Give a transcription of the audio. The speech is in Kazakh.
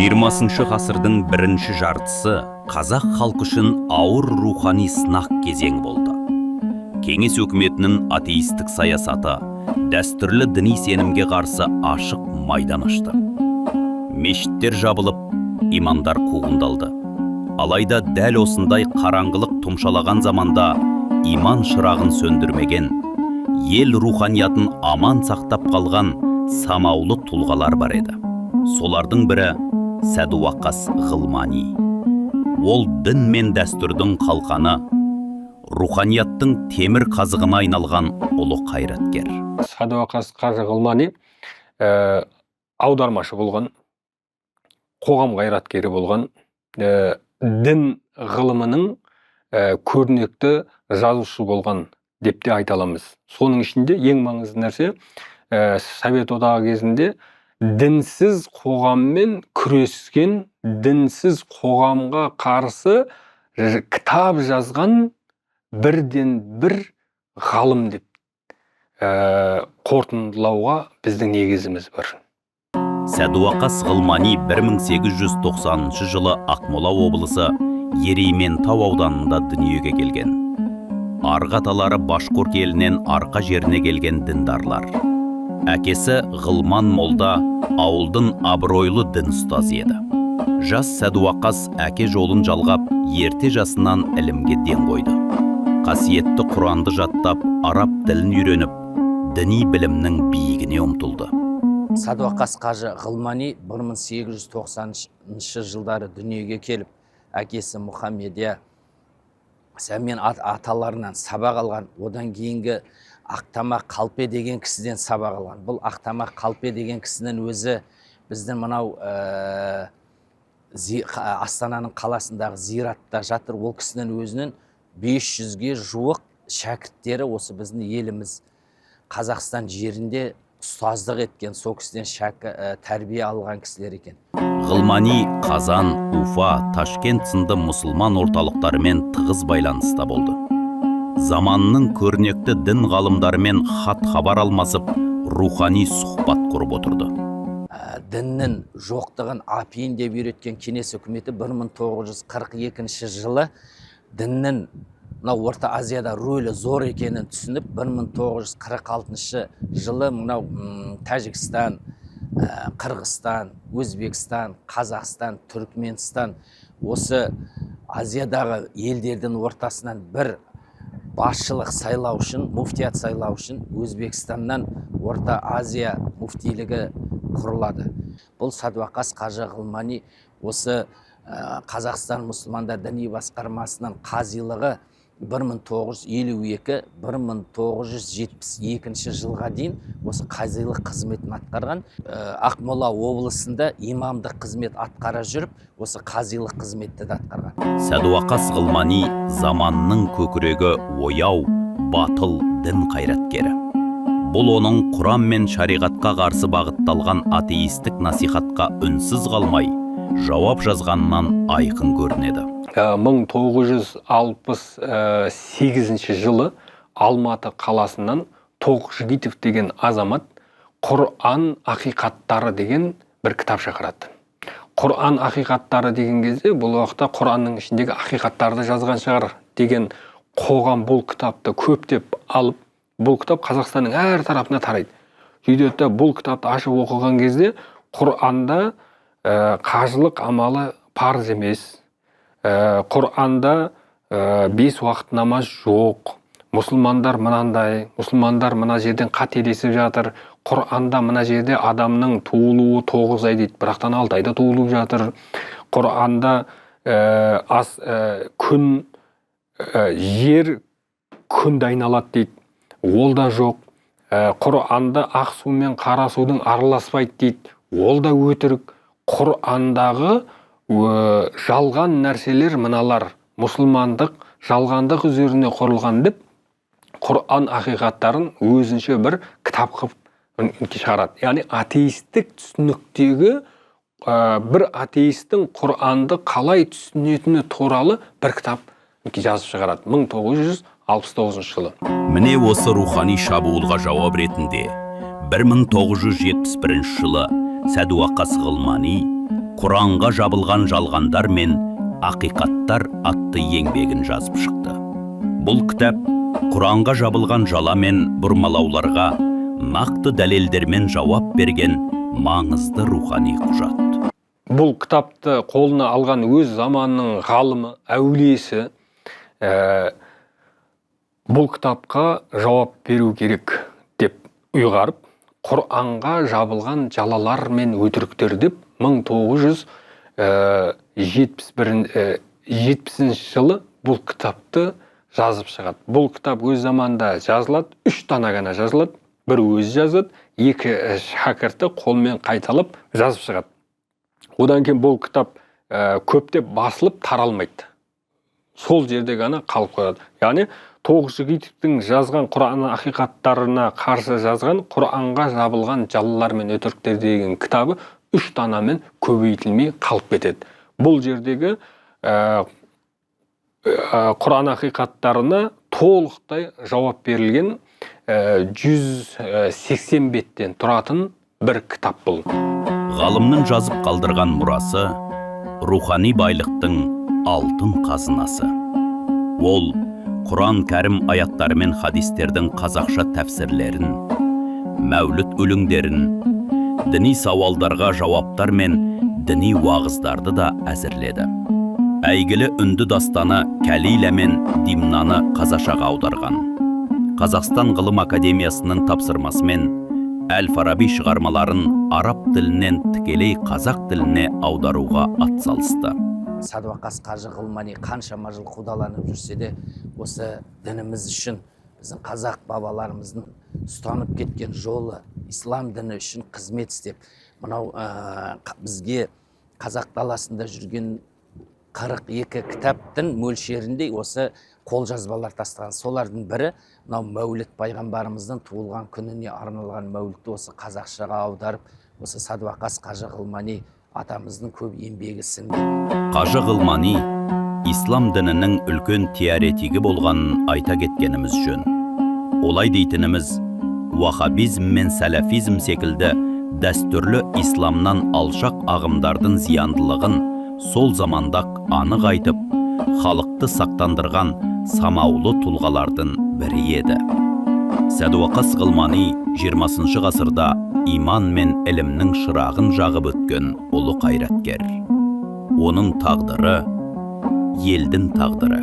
20 ғасырдың бірінші жартысы қазақ халқы үшін ауыр рухани сынақ кезеңі болды. Кеңес өкіметінің атеистік саясаты дәстүрлі діни сенімге қарсы ашық майдан ашты. Мешіттер жабылып, имамдар қуғындалды. Алайда дәл осындай қараңғылық тұмшалаған заманда иман шырағын сөндірмеген, ел руханиятын аман сақтап қалған санаулы тұлғалар бар еді. Солардың бірі Сәдуақас Ғылмани. Ол дін мен дәстүрдің қалқаны, руханияттың темір қазығына айналған ұлы қайраткер. Сәдуақас қажы Ғылмани аудармашы болған, қоғам қайраткері болған, дін ғылымының көрнекті жазушы болған деп те айта аламыз. Соның ішінде ең маңызды нәрсе, Совет одағы кезінде дінсіз қоғаммен күрескен, дінсіз қоғамға қарсы кітап жазған бірден бір ғалым деп қорытындылауға біздің негізіміз бар. Сәдуақас Ғылмани 1890 жылы Ақмола облысы Ерейментау ауданында дүниеге келген. Арғы аталары башқұрт елінен арқа жеріне келген діндарлар. Әкесі Ғылман молда ауылдың абыройлы дін ұстазы еді. Жас Сәдуақас әке жолын жалғап, ерте жасынан ілімге ден қойды. Қасиетті Құранды жаттап, араб тілін үйреніп, діни білімнің биігіне ұмтылды. Сәдуақас қажы Ғылмани 1890 жылдары дүниеге келіп, әкесі Мұхаммедия Сәмен аталарынан сабақ алған, одан кейінгі Ақтамақ Қалпе деген кісіден сабақ алған. Бұл Ақтамақ Қалпе деген кісінің өзі біздің мынау Астананың қаласындағы зиратта жатыр. Ол кісінің өзінің 500-ге жуық шәкірттері осы біздің еліміз Қазақстан жерінде ұстаздық еткен, сол кісіден тәрбие алған кісілер екен. Ғылмани Қазан, Уфа, Ташкент сынды мұсылман орталықтарымен тығыз байланыста болды. Заманының көрнекті дін ғалымдарымен хат хабар алмасып, рухани сұхбат құрып отырды. Діннің жоқтығын апиын деп үйреткен Кеңес үкіметі 1942 жылы діннің мынау Орта Азияда рөлі зор екенін түсініп, 1946 жылы мынау Тәжікстан, Қырғызстан, Өзбекстан, Қазақстан, Түркменстан, осы Азиядағы елдердің ортасынан бір басшылық сайлау үшін, муфтият сайлау үшін Өзбекстаннан Орта Азия муфтилігі құрылады. Бұл Сәдуақас қажы Ғылмани осы Қазақстан мұсылмандар діни басқармасының қазилығы 1952-1972 жылға дейін осы қазилық қызметін атқарған. Ақмола облысында имамдық қызмет атқара жүріп, осы қазилық қызметті де атқарған. Сәдуақас Ғылмани заманның көкірегі ояу, батыл дін қайраткері. Бұл оның Құран мен шариғатқа қарсы бағытталған атеистік насихатқа үнсіз қалмай, жауап жазғанынан айқын көрінеді. 1968 жылы Алматы қаласынан Тоқжігітов деген азамат Құран ақиқаттары деген бір кітап шығарады. Құран ақиқаттары деген кезде бұл уақытта Құранның ішіндегі ақиқаттарды жазған шығар деген қоғам бұл кітапты көптеп алып, бұл кітап Қазақстанның әр тарапына тарайды. Сөйтеді де, бұл кітапты ашып оқыған кезде Құранда қажылық амалы парыз емес, Құранда 5 уақыт намаз жоқ, мұсылмандар мынандай, мұсылмандар мына жерден қателесіп жатыр, Құранда мына жерде адамның туылуы 9 ай дейді, бірақтан 6 айда туылып жатыр, Құранда ас, күн, жер күнді айналады дейді, ол да жоқ. Құранда ақ су мен қара судың араласпайды дейді, ол да өтірік. Құрандағы жалған нәрселер мыналар, мұсылмандық жалғандық üzerine құрылған деп Құран ақиқаттарын өзінше бір кітап қылып шығарады. Яғни атеистік түсініктегі бір атеисттің Құранды қалай түсінетіні туралы бір кітап жазып шығарады 1969 жылы. Міне, осы рухани шабуылға жауап ретінде 1971 жылы Сәдуақас Ғылмани Құранға жабылған жалғандар мен ақиқаттар атты еңбегін жазып шықты. Бұл кітап Құранға жабылған жала мен бұрмалауларға нақты дәлелдермен жауап берген маңызды рухани құжат. Бұл кітапты қолына алған өз заманының ғалымы, әулиесі бұл кітапқа жауап беру керек деп ұйғарып, Құранға жабылған жалалар мен өтіріктер деп 1970 жылы бұл кітапты жазып шығады. Бұл кітап өз заманында жазылады, 3 дана ғана жазылады. Бір өзі жазады, 2 шәкірті қолмен қайталап жазып шығады. Одан кейін бұл кітап көптеп басылып таралмайды. Сол жерде ғана қалып қояды. Яғни Тоқжігітовтің жазған Құран ақиқаттарына қарсы жазған Құранға жабылған жалалар мен өтіріктер деген кітабы 3 данамен көбейтілмей қалып кетеді. Бұл жердегі Құран ақиқаттарына толықтай жауап берілген 180 беттен тұратын бір кітап бұл. Ғалымның жазып қалдырған мұрасы рухани байлықтың алтын қазынасы. Ол Құран кәрім аяттары мен хадистердің қазақша тәпсірлерін, мәуліт өлеңдерін, діни сауалдарға жауаптар мен діни уағыздарды да әзірледі. Әйгілі үнді дастаны Кәлилә мен Димнаны қазақшаға аударған. Қазақстан Ғылым Академиясының тапсырмасымен Әл-Фараби шығармаларын араб тілінен тікелей қазақ тіліне аударуға атсалысты. Садуақас қажы Ғылмани қаншама жыл қудаланып жүрсе де, осы дініміз үшін, біздің қазақ бабаларымыздың ұстанып кеткен жолы, ислам діні үшін қызмет істеп, мынау бізге қазақ даласында жүрген 42 кітаптың мөлшеріндей осы қолжазбалар тастаған. Солардың бірі мынау Мәуліт пайғамбарымыздың туылған күніне арналған Мәулітті осы қазақшаға аударып, осы Садуақас қажы Ғылмани атамыздың көп еңбегі сіңді. Қажы Ғылмани ислам дінінің үлкен теоретигі болғанын айта кеткеніміз жөн. Олай дейтініміз, уахабизм мен сәләфизм секілді дәстүрлі исламнан алшақ ағымдардың зияндылығын сол заманда анық айтып, халықты сақтандырған самаулы тұлғалардың бірі еді. Сәдуақас Ғылмани 20 ғасырда иман мен ілімнің шырағын жағып өткен ұлы қайраткер. Оның тағдыры елдің тағдыры.